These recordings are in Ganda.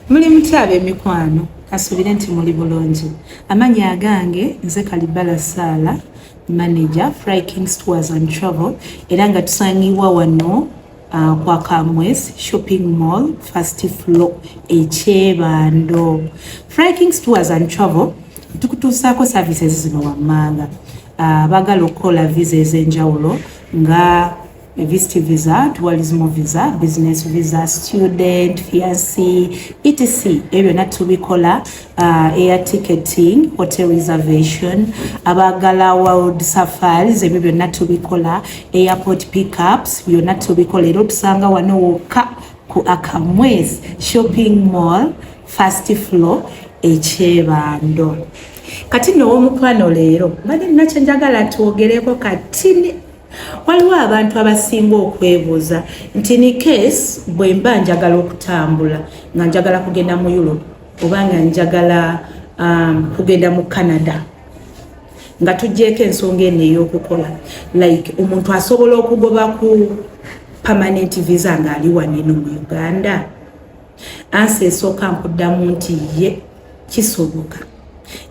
Muli mutya ab'emikwano? Kasuubire nti muli bulungi. Amannya agange nze Kalibala Saala, manager Fly Kings Tours and Travel, era nga tusangibwa wano kwa Kamwes Shopping Mall, first floor, Ekyebando. Fly Kings Tours and Travel tukutuusaako services zino wammanga. Abaagala okukola visa ez'enjawulo nga visit visa, tourism visa, business visa, student, fiancé, etc., ebyo byonna tubikola. Air ticketing, hotel reservation, abaagala world safaris, ebyo byonna tubikola. Airport pickups, byonna tubikola. Era otusanga wano wokka ku Akamwes Shopping Mall, first floor, Ekyebando. Kati nno ow'omukwano, leero mbadde nina kyenjagala twogereko. Kati waliwo abantu abasinga okwebuuza nti in case bwe mba njagala okutambula, nga njagala kugenda mu Europe oba nga njagala kugenda mu Canada, nga tugyeko ensonga eno ey'okukola, like omuntu asobola okugoba ku permanent visa ng'ali waneno mu Uganda? Answer esooka nkuddamu nti ye, kisoboka,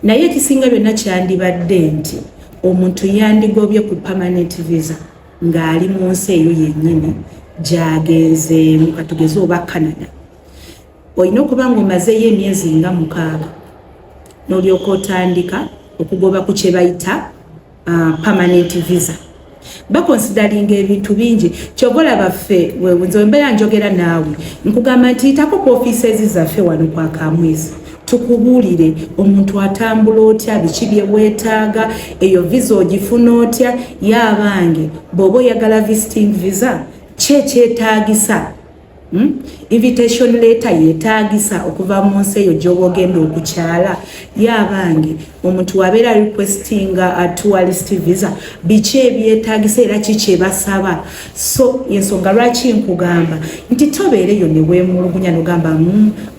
naye ekisinga byonna kyandibadde nti omuntu yandigobye ku permanent visa ng'ali mu nsi eyo yennyini gy'agenzeemu. Katugeze oba Canada, olina okuba ng'omazeeyo emyezi nga 6 n'olyoka otandika okugoba ku kye bayita permanent visa. Baconsideringa ebintu bingi. Kyova olaba ffe, nze wembeera njogera naawe, nkugamba nti yitako ku offices zaffe wano kwa Kamwezi, tukubuulire omuntu atambula otya, biki bye weetaaga, eyo visa ogifuna otya. Yaabange bw'oba oyagala visiting visa, ki ekyetaagisa? Invitation letter yeetaagisa okuva mu nsi eyo gy'oba ogenda okukyala? Yaabange omuntu wabeera requestinga a tourist visa, biki ebyetaagisa era ki kyebasaba? So ensonga lwaki nkugamba nti tobeereyo ne weemulugunya nogamba,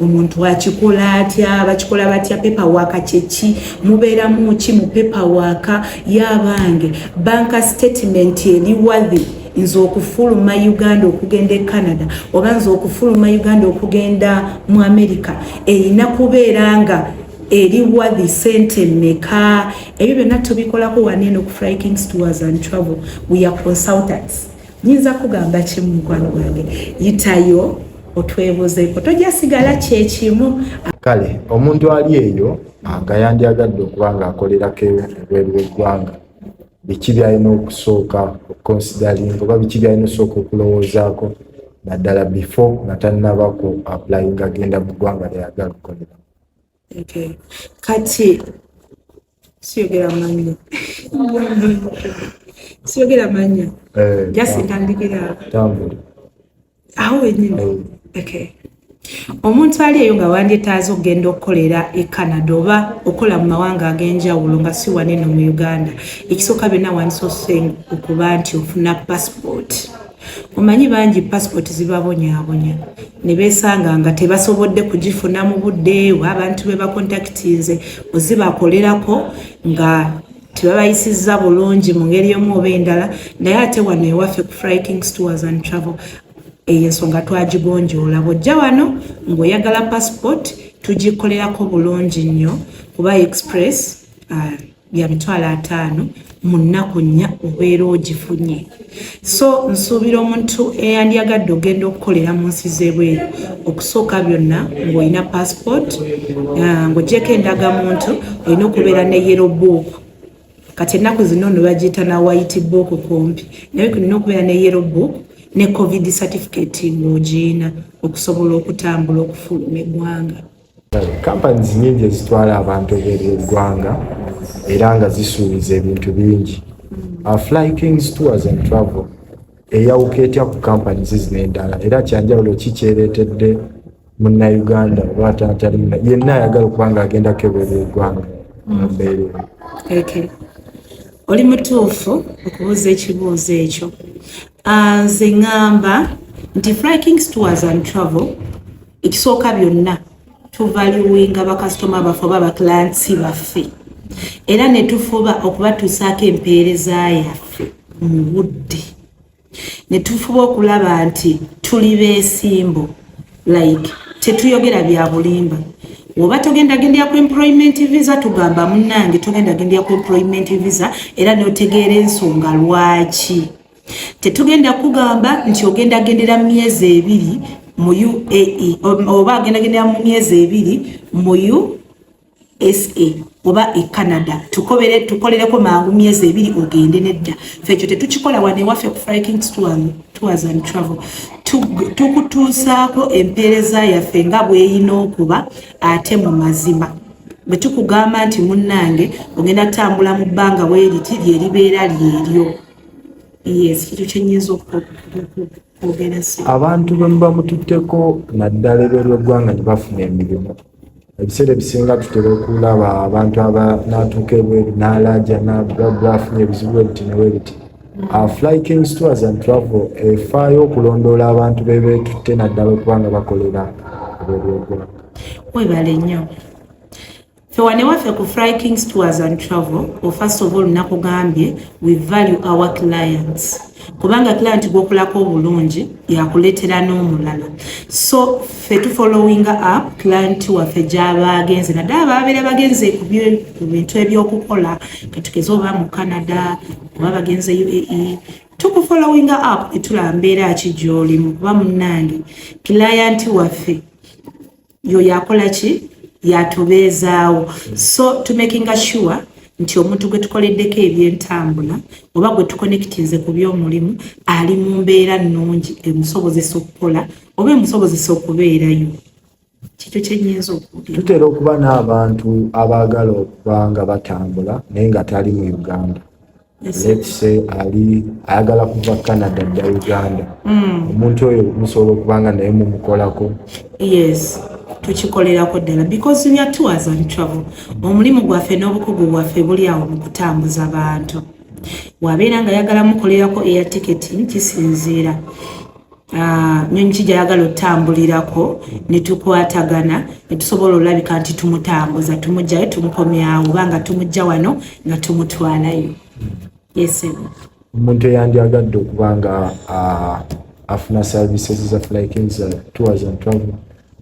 omuntu akikola atya? Bakikola batya? Paperwork kyeki? Mubeeramu ki mu paperwork? Yabange bank statement eri worthy nze okufuluma Uganda okugenda e Canada oba nze okufuluma Uganda okugenda mu America erina kubeera nga eri worthy sente meka? Ebyo byonna tubikolako waneeno ku Fly Kings Tours and Travel. We are consultants. Nyinza kugamba kimu, mukwano gwange, yitayo otwebuzeeko, tojja sigala kyekimu. Kale omuntu ali eyo nga yandyagadde okuba ng'akolerako ebweru w'eggwanga, biki byalina okusooka okuconsideringa oba biki byalina osooka okulowoozaako naddala before nga tannaba ku applyinga agenda mu ggwanga lyayagala okukolera? Okay. Kati siyogera mannya, siyogera mannya. Just ntandikira Tambula. awo wenyini. Okay, omuntu ali eyo nga wandyetaaze okugenda okukolera e Canada oba okola mu mawanga ag'enjawulo nga si waneno mu Uganda, ekisooka byonna wandisoose okuba nti ofuna passport. Omanyi bangi passport zibabonyaabonya ne beesanga nga tebasobodde kugifuna mu budde, oba abantu be bacontactinze ozibakolerako nga tebabayisizza bulungi mu ngeri emu oba endala. Naye ate wano ewaffe ku Fly Kings Tours and Travel, eyo ensonga twagigonjoola. Bw'ojja wano ng'oyagala passport, tugikolerako bulungi nnyo, kuba express ya 500,000, mu nnaku 4 obeera ogifunye. So nsuubira omuntu eyandyagadde ogenda okukolera mu nsi z'ebweru, okusooka byonna ng'olina passport, ng'ogyeko endagamuntu, olina okubeera ne yellow book. Kati ennaku zino nno bagiyita na white book kumpi, naye olina okubeera ne yellow book ne COVID certificate ng'ogiina okusobola okutambula okufuluma eggwanga. Companies nyingi ezitwala abantu ebweru w'eggwanga era nga zisuubiza ebintu bingi. Fly Kings Tours and Travel eyawuka etya ku companies zino endala, era kyanjawulo ki kyereetedde Munnayuganda oba atali yenna ayagala okuba nga agendako ebweru w'eggwanga mu mbeera eyo? Okay. Oli mutuufu okubuuza ekibuuzo ekyo. Nze ŋŋamba nti Fly Kings Tours and Travel, ekisooka byonna tuvaluinga bakasitoma baffe oba baclients baffe, era ne tufuba okubatuusaako empeereza yaffe mu budde, ne tufuba okulaba nti tuli beesimbu. Like Tetuyogera bya bulimba. Oba togenda gendera ku employment visa, tugamba munnange togenda gendera ku employment visa, era notegeera ensonga lwaki. Tetugenda kugamba nti ogenda gendera myezi 2 mu UAE oba agenda gendera mu myezi 2 mu USA oba e Canada, tukobere tukolereko mangu myezi 2 ogende. Nedda, ffe ekyo tetukikola wano ewaffe ku Fly Kings Tours and Travel. Tukutuusaako empeereza yaffe nga bw'eyina okuba, ate mu mazima bwe tukugamba nti munnange ogenda tutambula mu bbanga bweriti, lyeribeera lyeryo. Yes, ekyo kyenyinza okwogera si. Abantu bwe muba mututteko, naddala ebweru w'eggwanga, ne bafuna emirimu, ebiseera ebisinga tutera okulaba abantu n'atuuka ebweru n'alaaja nabla afunye ebizibu ebiti newebiti. Fly Kings Tours and Travel efaayo okulondoola abantu bebeetutte, naddala okuba nga bakolera ebweru w'eggwanga? Webale nnyo. Ffe wane waffe ku Fly Kings Tours and Travel, first of all nakugambye we value our clients, kubanga client gwokulako obulungi yakuleetera n'omulala. So ffe tufollowinga up client waffe gy'aba agenze, naddala babeera bagenze ku bintu ebyokukola, katugeze oba mu Canada oba bagenze UAE, tukufollowinga up netulaba mbeera ki gy'olimu, kuba munnange client waffe yo yakola ki, yatubeezaawo. So tumakinga sure nti omuntu gwe tukoleddeko ebyentambula oba gwe tuconnectinze ku by'omulimu ali mu mbeera nnungi emusobozesa okukola oba emusobozesa okubeerayo. Kikyo kyenyinza okwogera. Tutera okuba n'abantu abaagala okuba nga batambula naye nga tali mu Uganda. Let's say ali ayagala kuva Canada dda Uganda. Omuntu oyo musobola okuba nga naye mumukolako? Yes, tukikolerako ddala, because we are tours and travel. Omulimu gwaffe n'obukugu bwaffe buli awo mu kutambuza bantu. Wabeera nga ayagala mukolerako air ticketing, kisinziira nyonyi ki gyayagala otambulirako, ne tukwatagana ne tusobola olabika nti tumutambuza, tumugjayo, tumukomyawo, oba nga tumugja wano nga tumutwalayo. Yes. Omuntu eyandyagadde okuba nga afuna services za Fly Kings Tours and Travel,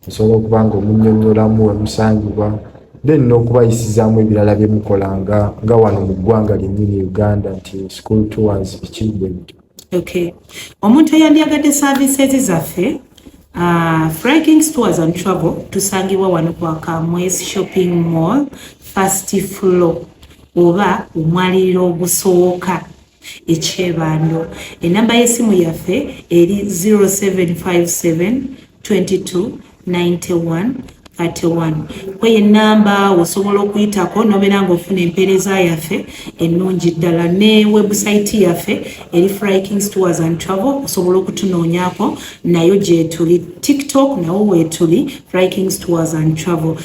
osobola okuba nga omunnyonnyolamu wemusangibwa, then n'okubayisizaamu ebirala byemukola nga wano mu ggwanga lyennyini Uganda, nti school tours, biki bwe bityo? Okay, omuntu eyandyagadde services zaffe, Fly Kings Tours and Travel tusangibwa wano kwa Kamwes Shopping Mall, first floor oba omwaliriro ogusooka ekyebando. Enamba y'essimu yaffe eri 0757 22 91 31. Kweyo enamba osobola okuyitako nobeera ngaofuna empeereza yaffe ennungi ddala. Ne website yaffe eri Fly Kings Tours and Travel, osobola okutunoonyako nayo gyetuli. TikTok nawo weetuli, Fly Kings Tours and Travel.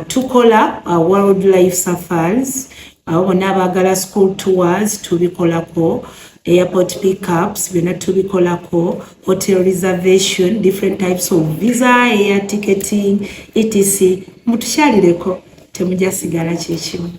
Tukola world life safaris, abo bonna abaagala school tours tubikolako, airport pickups byonna tubikolako, hotel reservation, different types of visa, air ticketing, etc. Mutukyalireko, temujja sigala kyekimu.